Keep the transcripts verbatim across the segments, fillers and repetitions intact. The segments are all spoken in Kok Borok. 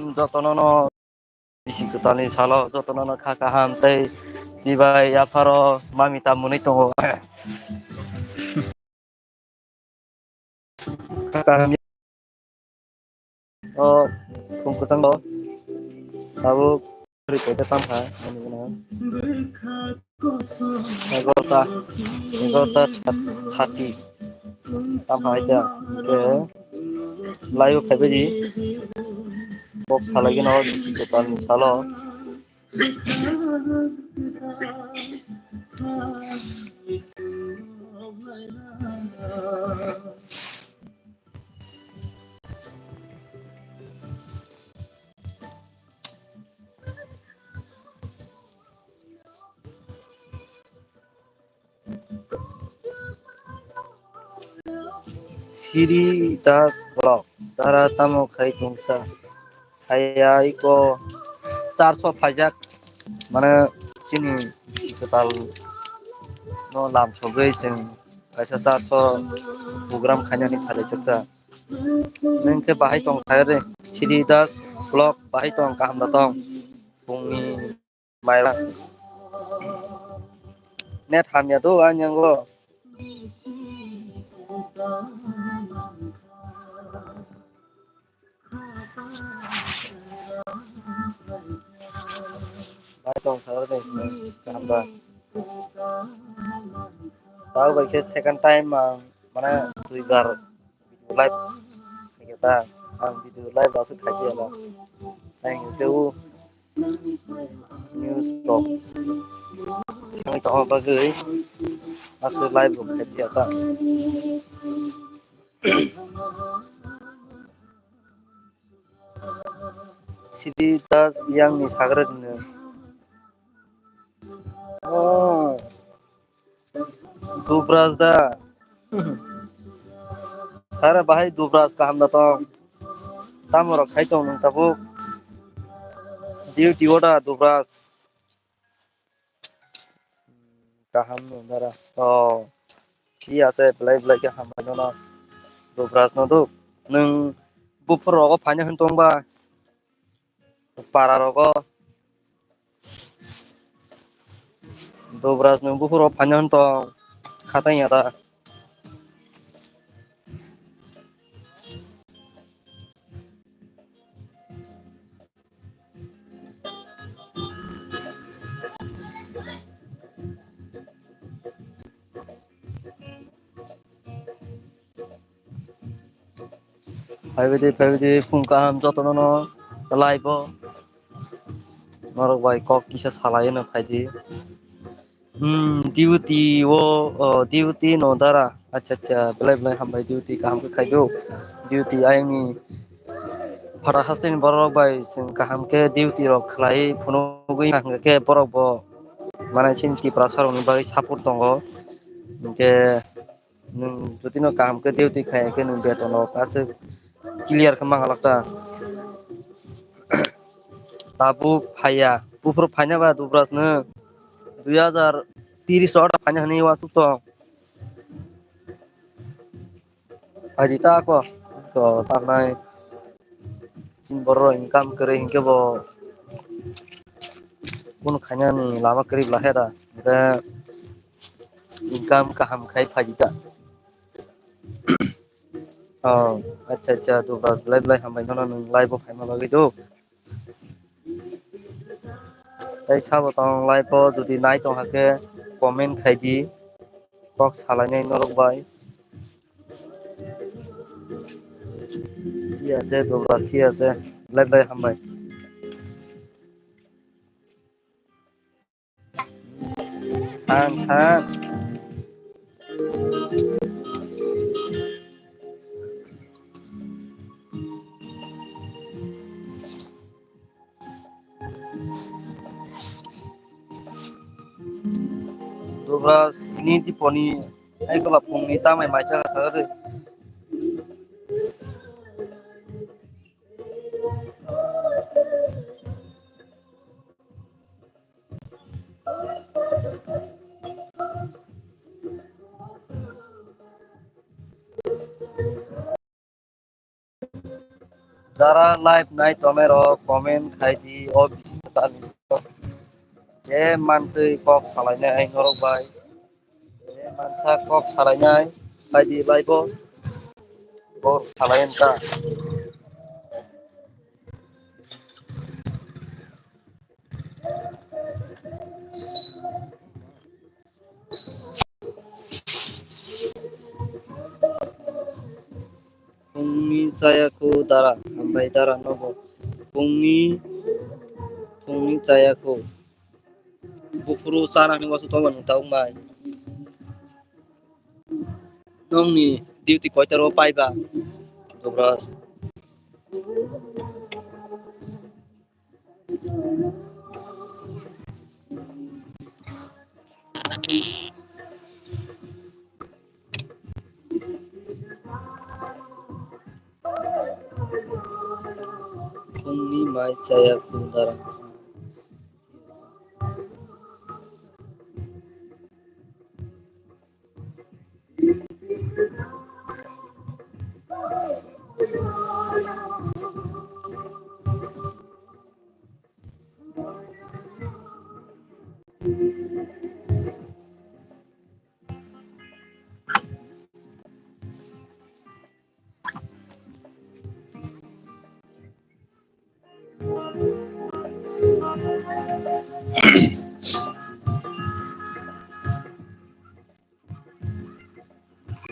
jotono no bisi kwtalni salo jotono no kha kaham tei chibai yapharo mami tam mwnwi tongo. Kha kaham. O khum kwchang bo tabuk ri paita tam kha ani gana. Egarota, egarota thirty. Tam hai ja, hingke live o phaibai di. Kok salai gana o bisi kwtal ni salo. Siri Das Vlog, dara tamo khai tongsa? Khaiya iko charso phaijak, mane chini bisi kwtal no lam sogwi chwng kaisa charso program khainani phailaijak ta. Nwng khe bahai tong khaire, Siri Das Vlog bahai tong, kaham da tong? Bungni Maila. Net hamya do ani yango. Bai tong sar de, kaham ba. Tao bai khe second time ang mane duibar video live khaikhe ta, ang video live aswk khaijaya na. Thank you. News rok thangwi tongma bagwi aswk live rok khaijaya ta. Siri Das yang ni sagra dino. Oh. Dubras da. Sara bahai Dubras kaham da tong. Tamo rok khai tong nung tabuk. Duty o da Dubras. Kaham nung dara. Oh. Thik ase, belai belai khe hambai nono. Dubras no duk. Nwng buphur rogo phaina hwn tong ba. Para rogo. Dubras nwng buphuro phaina hwn tong khatai ya da. Phaibaidi, phaibaidi, phung kaham jotono no live o. Norok bai kok kisa salai no phaidi. Hmm, duty o, o, duty no dara. Acha, acha, belai, belai hambai duty kaham khe khaidu. Duty ayangni phara hasteni borok bai chwng kaham khe duty rok khlai phunugwi hwnkhe borok bo mane chini Tiprasa rokni bagwi support tongo. Hinkhe nwng jotino kaham khe duty khai khe nwng beton rok aswk clear khe mangalak ta. Tabuk phaiya, buphuru phaina ba Dubrajno dui hajar tris o order phaina hwnwi uansuk tong. Phaidi ta ako, to tanai chini borok income kwrwi hinkhe bo kunu khainani lama kwrwi belakhe da, hwnkhe income kaham khai phaidi ta. Oh, acha, acha, Dubraj, belai, belai hambai nono nwng live o phaima bagwi do. Tei sabo tong live o jodi nai tong hakhe comment khai di, kok salainai norok bai. Thik ase, Dubraj, thik ase, belai, belai hambai. San, san. Dubraj, tini tiponi, ai kola phungni tamai maisa sakha. Jara live nai tongnai rok comment khai di o bisingo tani je mantwi kok salainai norok bai. Je mansa kok salainai khai di live o. Kok salai wngkha. Pungni chaya khu dara, hambai dara nobo. Pungni, pungni chaya khu. Buphuru chana hwnwi wansuk tongo nung tabuk mai. Nongni duty koitar o paiba? Dobras. Pungni mai chaya khu dara.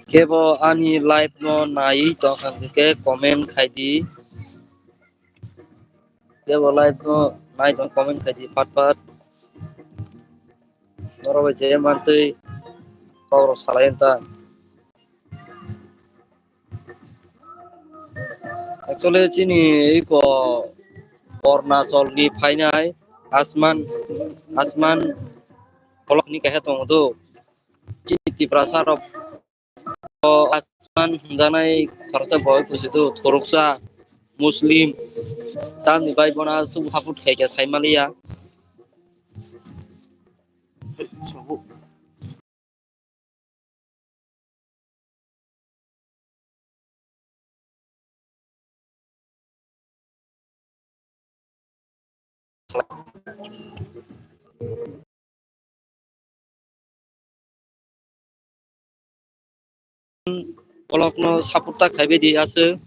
Kebo ani live no naiwi tongkha hwnkhe khe comment khai di. Kebo live no nai tong comment khai di pat pat. Norok bai je mantwi kok rok salai wngkha. Actually chini iko Arunachal ni phainai Asman, Asman kolok ni kaisa tongo do. Chini Tiprasa rok o Asman hwnjanai khoroksa boi bujidu, khoroksa Muslim, tamni bai bono aswk haput khaikha saimaliya. Kolokno support ta khaibai di aswk.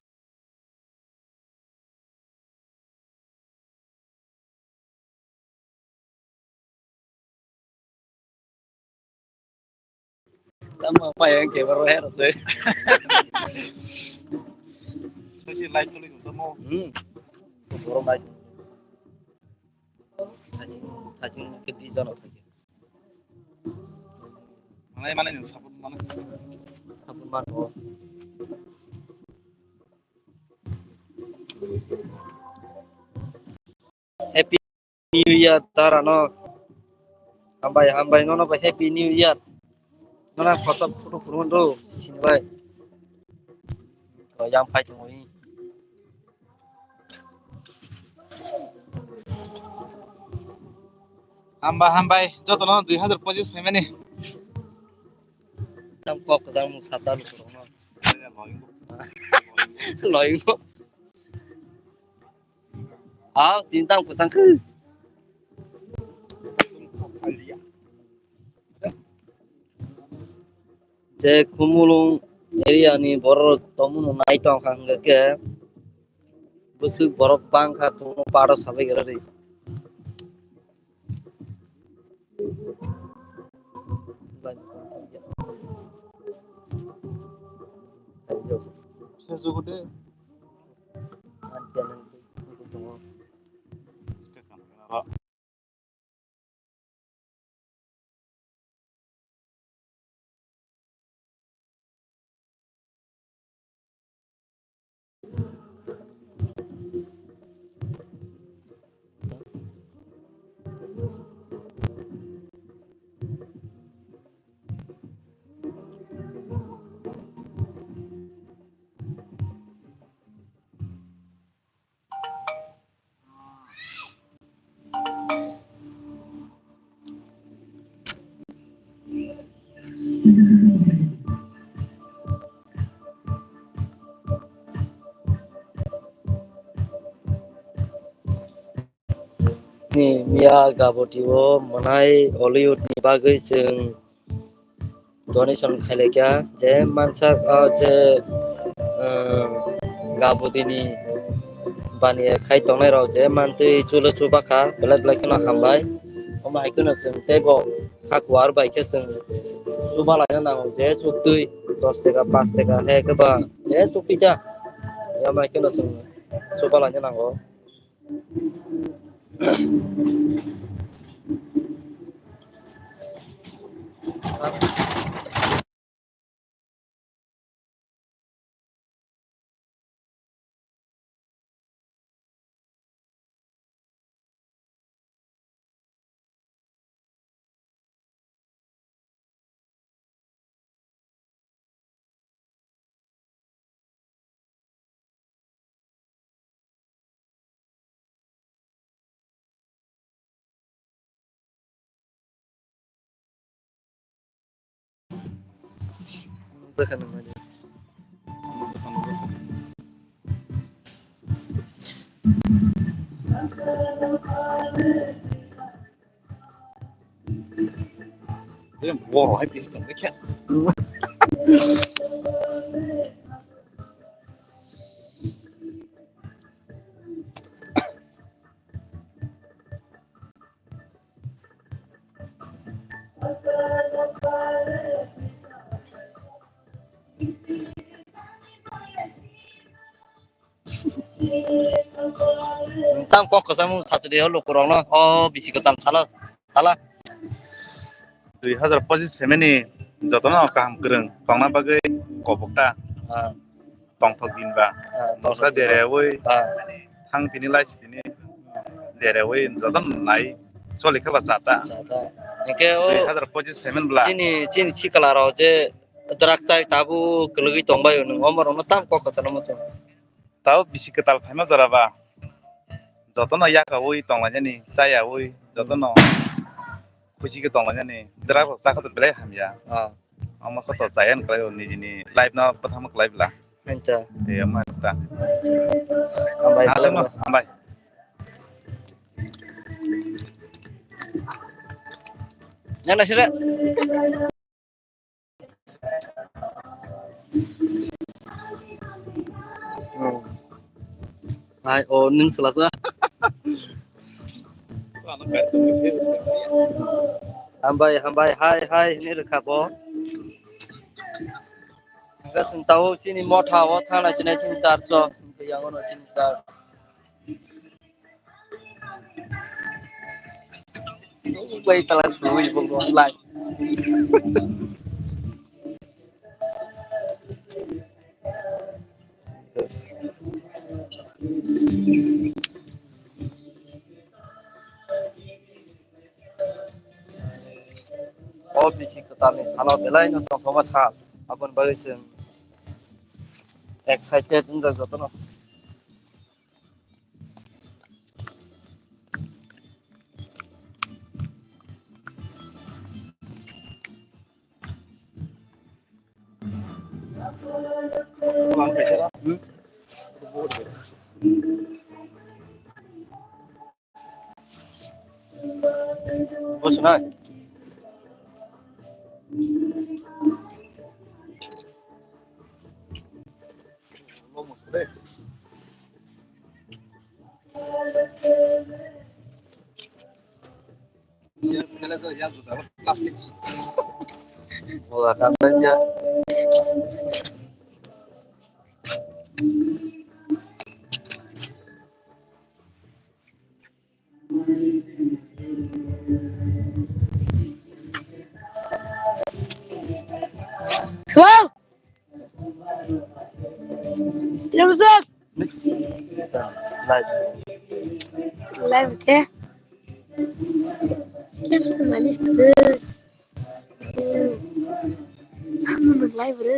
Tamo pai ang ke baro her se. Sosi live tuli ko tamo. Hmm. Boro live. Thajing, thajing ke di jana thagi. Manai, manai, nung support manai. Support mano. Happy New Year dara no. Hambai, hambai, nono bai Happy New Year. Nono kotor photo phuru do, sini bai. To yang phai tongwi. Hamba, hambai, jotono dui hazar pochis phaimani. Tam kok kwchang mung sata lukurokno. Loingo. Ah, tin tam kwchang khe. Je Khumulwng area ni borok tongmano nai tong kha hwnkhe khe bwswk borok bang kha tongno paro sabai gra ri. Ni miya gaboti o mwnai Hollywood ni bagwi chwng donation khailaikha, je mansak, ah, je, ah, gaboti ni baniya khai tongnai rok je mantwi chulo chubakha, belai belai kheno hambai. Omo hai kheno chwng teibo kha kuar bai khe chwng chuba laina nango je chuktwi dos taka, panch taka hai khe ba je chuktwi ta. Omo hai kheno chwng chuba laina nango. Borok hai tisi tongkha. Tam kok kwchangma sachwdi o lukurokno, o bisi kwtal salo, sala. Dui hazar pochis phaimani jotono kaham kwrwng tongna bagwi kobokta. Ah. Tongthok din ba. Ah, tongthok din ba. Nosa derewi. Ah. Thang tini lai si tini derewi jotono nai choli khe ba chata. Chata. Hingke o dui hazar pochis phaimani bwla. Chini, chini sikla rok je drugs chai tabuk kwlwgwi tongbai o nwng, omo rokno tam kok kwchangma muchung. Tao bisi kwtal phaima jora ba. Jotono yakaui tonglainani, chayaui, jotono khusi khe tonglainani. Drug rok chakha to belai hamya. Ah. Omo khe to chaya ni kwlai o, nijini life no bwthangma kwlai bwla. Acha. Tei omo ta. Hambai, aswkno, hambai. Nang naisire. Hmm. Hai, o, nwng swlasa. Hambai, hambai, hai, hai, hinwi rwkha bo. Hwnkhe chwng tabuk chini motha o thangna sinai chini church o, hwnkhe yango no chini church. Wait, tala, wait, wait, wait, like. Yes. O bisi kwtalni salo belai no tongthokma sal, aboni bagwi chwng excited wngjak jotono. Bosnai. Plastic. Wala kata ya. Wow! Live. Live ke? Manis ke? Sanu nang live re.